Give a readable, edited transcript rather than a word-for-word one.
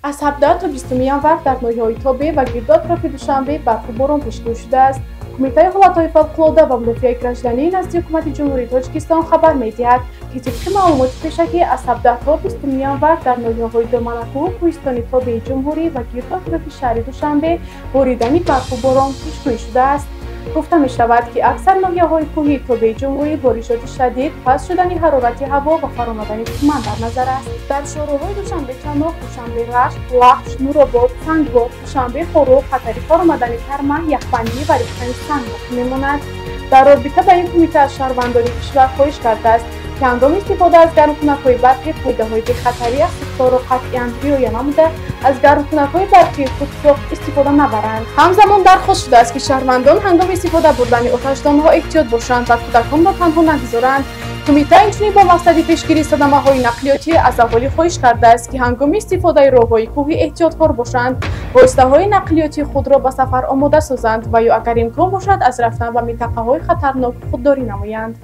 Аз 17 то 20 январ дар ноҳияҳои тобеъ ва гирду атрофи Душанбе барфу борон пешгӯӣ шудааст. Кумитаи ҳолатҳои фавқулода ва мудофиаи граждании назди Ҳукумати Ҷумҳурии Тоҷикистон хабар медиҳад, ки тибқи маълумоти пешакӣ аз 17 то 20 январ дар ноҳияҳои доманакӯҳу кӯҳистони тобеи ҷумҳурӣ ва гирду атрофи шаҳри Душанбе боридани барфу борон пешгӯӣ шудааст. Гуфта мешавад, ки аксар ноҳияҳои кӯҳии тобеи ҷумҳурӣ боришоти шадид, паст шудани ҳарорати ҳаво ва фаромадани туман дар назар аст. Дар шоҳроҳҳои Душанбе Чаноқ, Душанбе Рашт, Лахш, Нуробод, Сангвор, Душанбе Хоруғ хатари фаромадани тарма, яхбандӣ ва рехтани санг боқӣ мемонад. Дар робита ба ин кумита аз шаҳрвандони кишвар хоҳиш кардааст, ки ҳангоми истифода аз гармкунакҳои барқӣ қоидаҳои бехатарӣ аз сӯхторро қатъиян риоя намуда, аз гармкунакҳои барқии худсохт истифода набаранд. Ҳамзамон дархост шудааст, ки шаҳрвандон ҳангоми истифода бурдани оташдонҳо эҳтиёт бошанд ва кӯдаконро танҳо нагузоранд. Кумита инчунин бо мақсади пешгирии садамаҳои нақлиётӣ аз аҳолӣ хоҳиш кардааст, ки ҳангоми истифодаи роҳҳои кӯҳӣ эҳтиёткор бошанд, воситаҳои нақлиётии худро ба сафар омода созанд ва ё агар имкон бошад, аз рафтан ба минтақаҳои хатарнок худдорӣ намоянд.